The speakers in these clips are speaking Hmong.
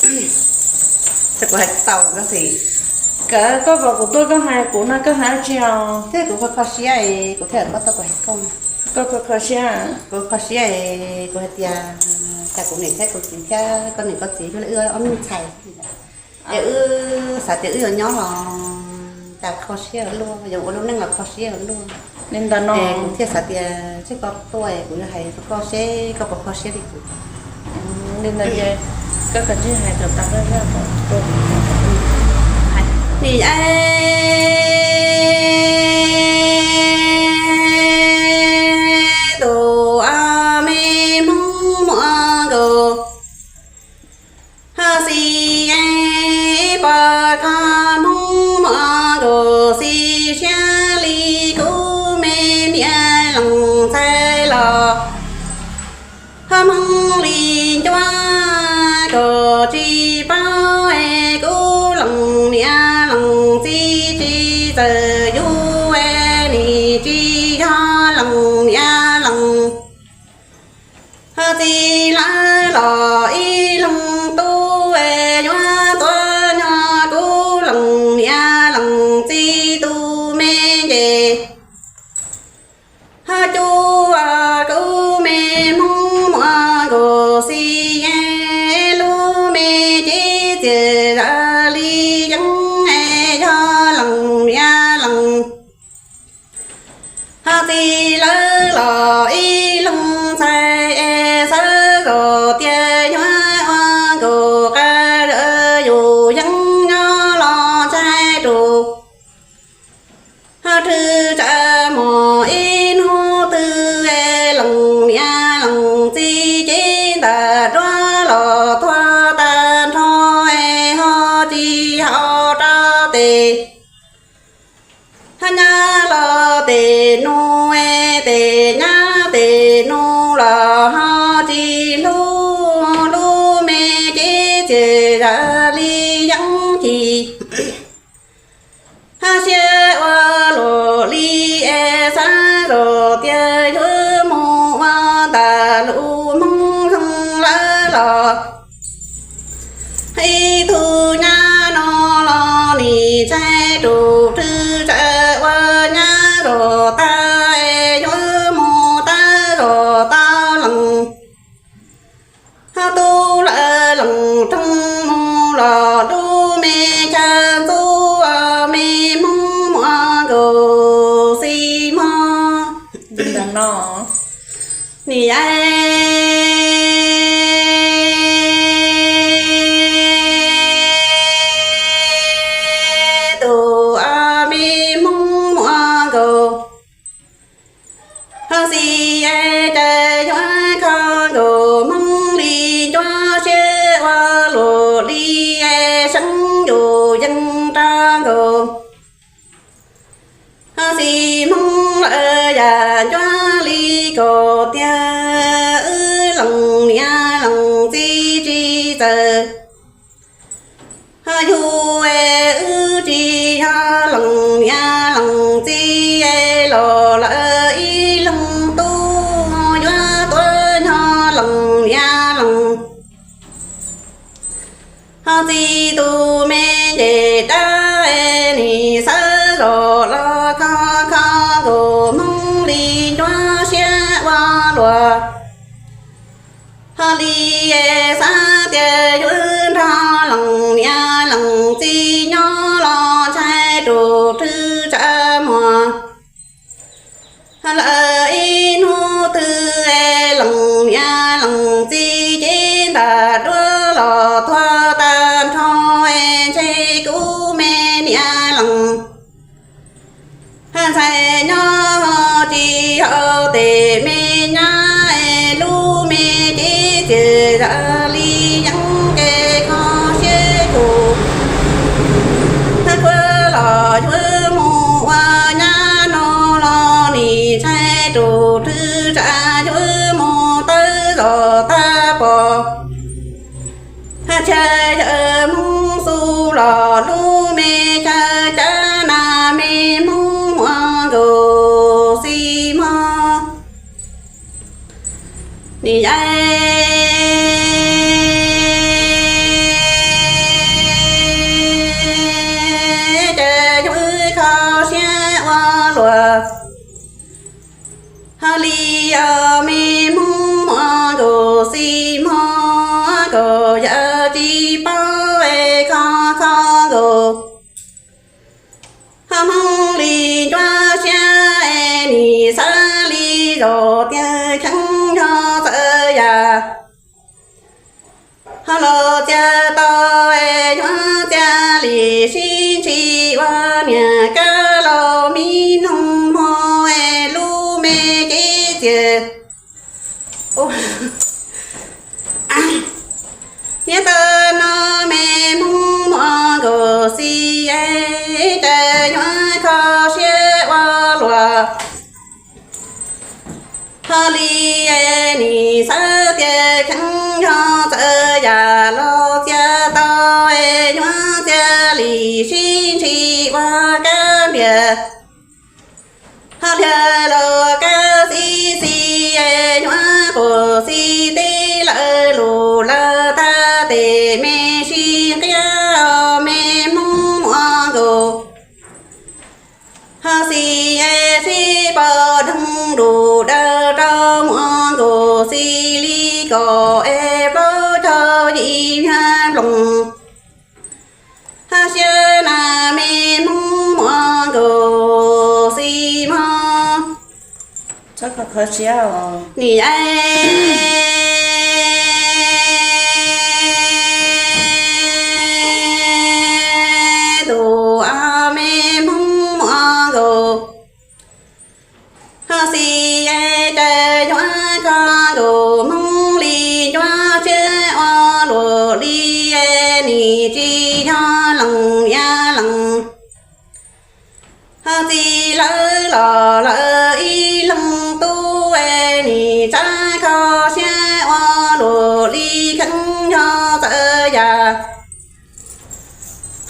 Ces kuv hais tau koj xwb. Koj kom kuv tuaj koj hais kuv no koj hais dab tsi os? Thiab kuv kho kho siab es kuv thiaj kom koj tuaj kuv hais koj. Koj kho kho siab. Kuv kho siab es kuv hais tias cas kuv niam thiab kuv txiv thiab koj niam koj txiv yuav li wb ob me ntxhais es wb xav tias wb yuav nyob los cas kho siab ua luaj, yuav ua lub neej los kho siab ua luaj. Li ntawd no es kuv thiaj xav tias tseg koj tuaj es kuv yuav hais rau koj seb koj puas kho siab li kuv. Li ntawd ces koj kav tsij hais kom tas zaj zaj kom tuaj. Nim es tus me Hmoob muaj nkaus xis, pos kho Hmoob muaj nkaus xis siab li kuv me niam leej ntxhais los. Hmoob li ncuab kom tsis paub es kuv leej niam leej txiv tsis txawj yug es nim tsis yog leej niam leej txiv lawm los ib leeg tub es yuav tuaj nyob kuv leej niam leej txiv tus me nce. Hos cuaj kuv me Hmoob muaj nkaus xis, lub me cev txias zam li yeeb es yog leej niam leej txiv lawm los ib leeg ntxhais es xav zos tias yuav ua nkaus qab zam yus yeeb nyob los ntshai rus. Hos rwg tsam mos ib hnub twg es leej niam leej txiv cev ntam duab los tuag tag nrho es ho tsis haum rau tes. Hos nyab los tes nus es tes nyab tes nus los ho tsis hlub lub me cev txias zam li yeeb chim. Hos siab ua luaj li es xav zos tias yuav mus ua ntawm lub Hmoob Xyooj lawm los ib tug nyab no los nim ntshai rus rwg tsam ua nyab zos tag es yuav mus tab zos tau leej. Hos tub lawm leej roog mus los lub me chaw ntxub me Hmoob muaj nkaus xis mog. Nim es tus me Hmoob muaj nkaus xis, cas yuav kho nkaus Hmoob li ncuab siab ua luaj li es seeb yus yeej rau nkaus. Xis Hmoob lawm yam ncuab li kom tiag, wb leej niam leej txiv tsis txawj yug es wb tsis yog leej niam leej txiv es los lawm ib leeg tub yuav tuaj nyob leej niam leej txiv tus me nce dab es nim xav zos los kho kho nkaus Hmoob li ncuab siab ua luaj. Hos li es xav tias yuav nrog leej niam leej txiv nyob los ntshai rus rwg tsam mog. Lawm ib hnub twg es leej niam leej txiv cev ntam duab los tuag tag nrho es ntshe kuv me niam leej ntxhais nyob tsis haum tes me nyab es lub me cev txias zam li yeeb ces kho siab yus. Khuav los yuav mus ua nyab no los nim ntshai rus rwg tsam yuav mus tawb zos tag pom. Chaw yawg Hmoob Xus los lub me chaw cab nas me Hmoob muaj nkaus xis mog. Nim es los tias kheev nyob txawv yam. Ho los txia tau es nyuaj txia li sib ntshis ua niam kab los me noog mog es lub me cev txias. Niaj tag no me Hmoob muaj nkaus xis es cas nyuaj kho siab ua luam. Ho li es nim xav tias kheev nyob txawv yam los txia tau es nyuaj txia li sib ntshis ua kab npias. Ho liag los kab xib xis es nyuaj quas xis teb lawv lus lawv thaj tes me sib qia me Hmoob muaj nkaus. Ho xis es sib pom dheev lus daws rau muaj nkaus xis li kom es plaub caug yim nyuag nploos. Ho siab na me Hmoob muaj nkaus xis mog. Nim tus me Hmoob muaj nkaus. Ho xis es cas yuav kho nkaus Hmoob li ncuab siab ua luam li es nim tsis yog lees niam lees. Ho txiv lawv los lawv ib leeg tub es nim tsav kho siab ua luam li kheev yog txawv yam.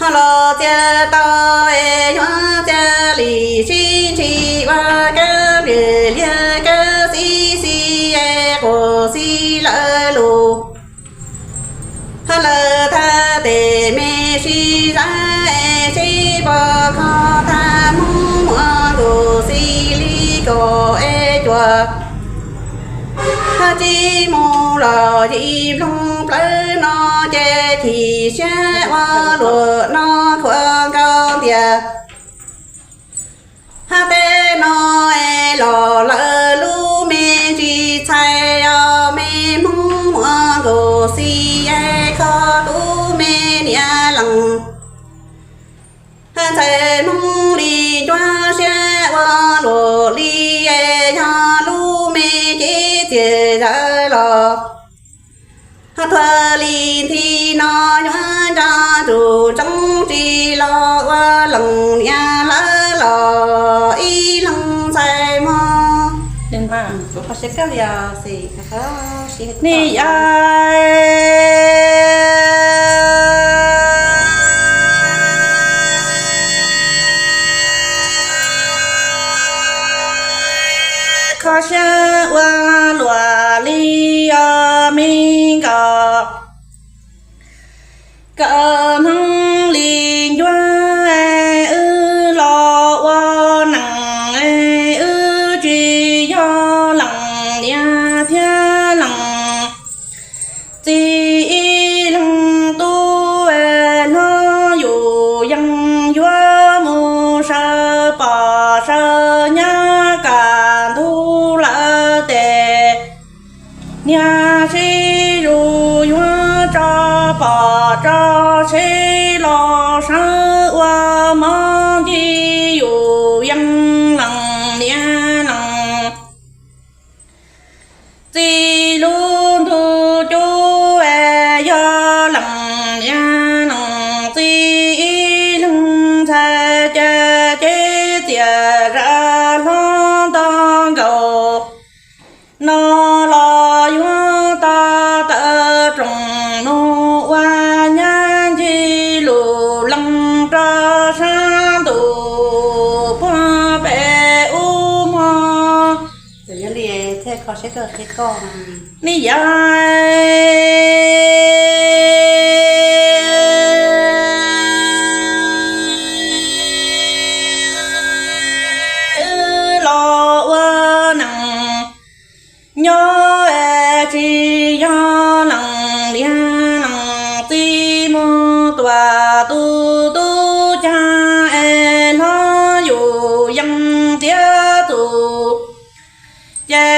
Ho los txia tau es yuav txia li sib ntshis ua kab npias liag kab xib xis es quas xis lawv lus. Ho lawv thaj tes me sib zab es sib pom kho thaj Hmoob muaj nkaus xis li kaum es cuaj. Ho tsis mus los yim nploog plawv no ces chim siab ua luam no khuam nkaus tias. Ho tej no es los lawv lub me ntsis txhais os me Hmoob muaj nkaus xis es kho tub me niam lees. Ho ntxhais Hmoob li ncuab siab ua luam li es yog lub me cev txias yawm los. Ho thuav li nthi no yuav nco ntsum tsoov tsis los ua lees niam lawv los ib leeg ntxhais mog. Nim yav kho siab ua luam li os me nkauj. Kawm Hmoob li ncuab wb los ua neej, wb tsis yog lees niam thiab lees txiv, ib leeg tub hlob yus yeej yuav mus sawv pom sawv nyab, kaj ntug lawm tes niag sib zus yuav tso pom tso seb los sawv ua mov ncig, yus yeej lees niam lees txiv. Lub ntuj cub yog lees niam lees txiv, ib leeg ntxhais ces cev txias zam hlob ntau nkaus no los yuav tau tawm rooj nus ua nyab ncig, lus lees rau sab ntuj puag pem ub mog. Nej yav wb los ua neej nyob tsis yog lees niam lees txiv, mus tuam tus tub cag es hlob yus yeej tiav tus ces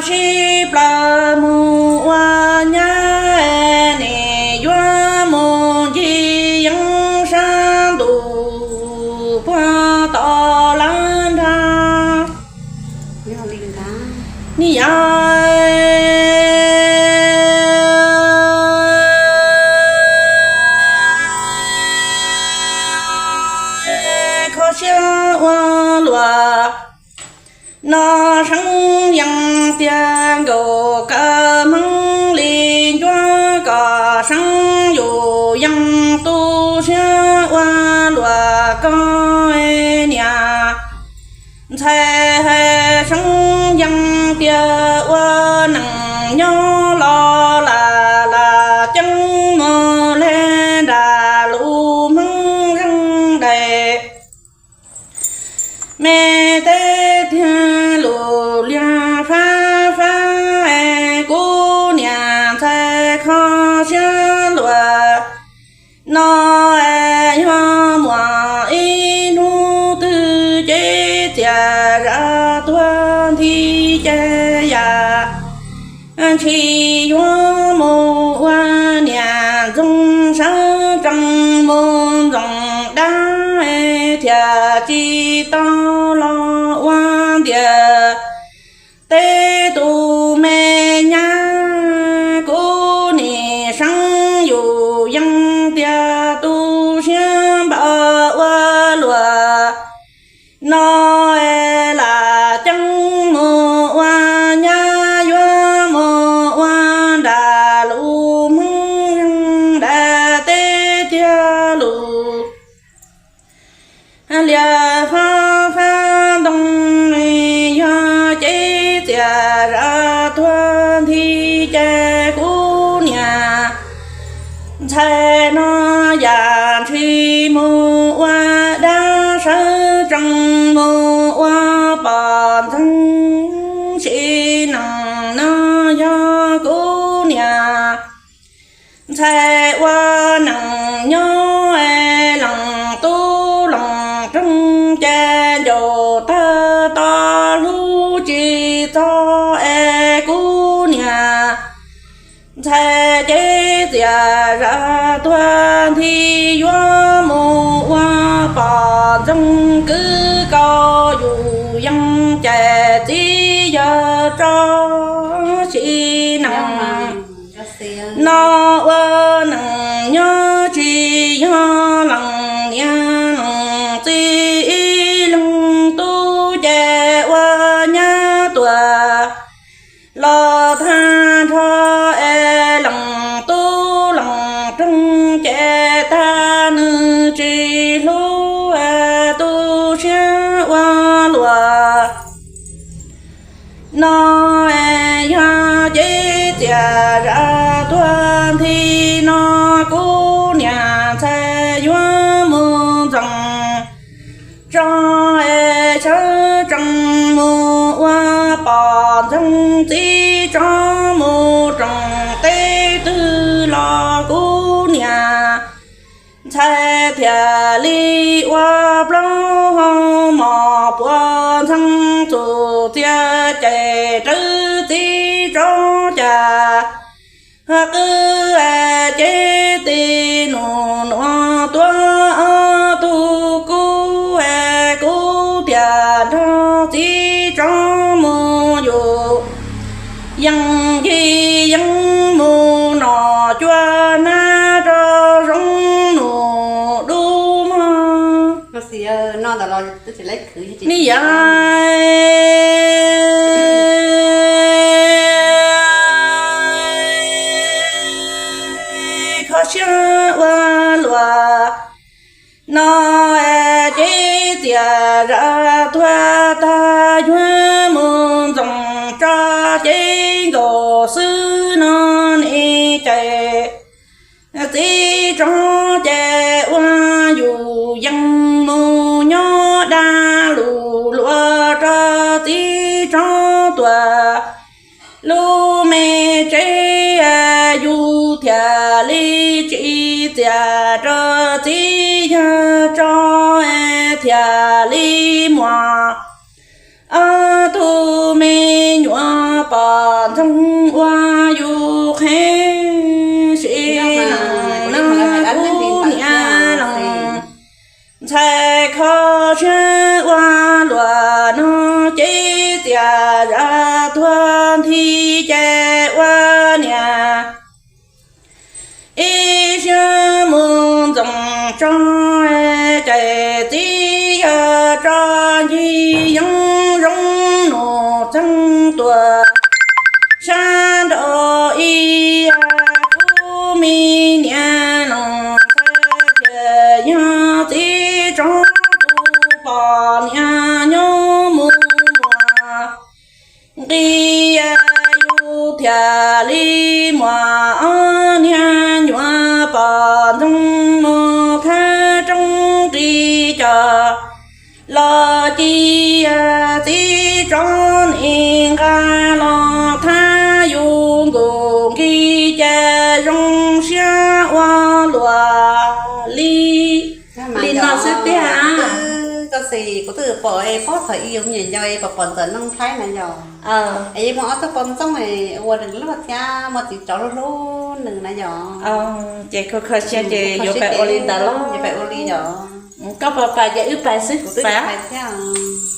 sib plaws mus ua nyab, nim yuav mus ncig yeeb sab ntuj puag tod lawm nrag. Ni yog kho siab ua luam no, seeb yees tiag nkaus kaw hmeeb li ncuab kom seeb yus yees tu siab ua luam koj niam ntxhais hais seeb yees tiag ua neej nyob los lam lam ceeb mus le nram lub hmeeb zeej dais me teb tiag lus liag fab fab. Kuv niam ntxhais kho siab luam no, yog muaj ib hnub twg ces txias zam tuag nthi ces yam ntshis yuav mus ua niam ntxoog sawv tsees mus ntxoov dab, thiaj tsis tau los ua ntiag teb tus me nyab. Kuv nim seeb yus yees tiag tu siab npaum ua luam no, lam ceeb mus ua nyab yuav mus ua nram lub hmeeb zeej dais teb tiag lus liag fab fab ntoo. Yog ces txias zam tuag nthi ces kuv niam ntxhais no yam ntshis mus ua dab sawv tsees mus ua poj ntxoog sim neej no. Yog kuv niam ntxhais ua neej nyob leej tub leej roog ces ncaus tag to hlub tsis txog es kuv niam ntxhais ces txias zam tuag nthi yuav mus ua poj ntxoog kwv koj yus yees ces txiv yawg tso sim neej no ua neej nyob tsis yog leej niam leej txiv ib leeg tub ces ua nyab tuag los tag nrho es leej tub leej roog ces tag nws tsis hlub tu siab ua luam no. Yog ces txias zam tuag nthi no kuv niam ntxhais yuav mus ntxoov tso es sawv tsees mus ua poj ntxoog txiv tso mus roos teb twg los kuv niam ntxhais thiaj li ua plaub hau mos puas ntxeev txum txias ces rawv txiv tso cas qw ces tib nus nuav tuaj ob tug kub, kub tias nrog txiv tso mus yus yeej ncig yeej mus nom cuag nab rau zoo nus dub mog. Ni yog kho siab ua luam no ces txias zam tuag tag yuav mus ntxoov tso ces nkaus xwb no ne ces txiv tso ces ua yus yeej mus nyob dag lus luag rau txiv tso tuag lub me tsev, yus thiaj li tsis txias rau txiv yawg tso thiaj li muaj Ob tug me nyuam pom ntxoog ua yus qhev, sim no kuv niam los ntxhais kho siab ua luam no, ces txias zam tuag nthi ces ua niam ib siab mus ntxoov tso, ces txiv yog tso ncig yoov zoo nus txeeg tuaj sab nraud ib yam kuv me niam los ntxhais thiaj yog txiv tso tus poj niam nyob mus muag nqis yus thiaj li muaj ob niag nyuam pom ntxoog mus khawb roob nqis cov los ci txiv tso nim nqa los thab yus nkaus nqis ces zoo siab ua luam li. Li no xwb tiag. Koj xis kuv twb pom es paub thaum ib yus me nyuam yaus es pom pom ntxawm Noo Nplhaib na yog, es yeej muaj ob tug poj ntxoog ua nws luag thiab muaj txiv tsov hlub hlub nws na yog. Ces kho kho siab ces yuav pais ua li ntawd los? Yuav pais ua li yog. Koj pais pais ces wb pais xwb, kuv twb pais thiab.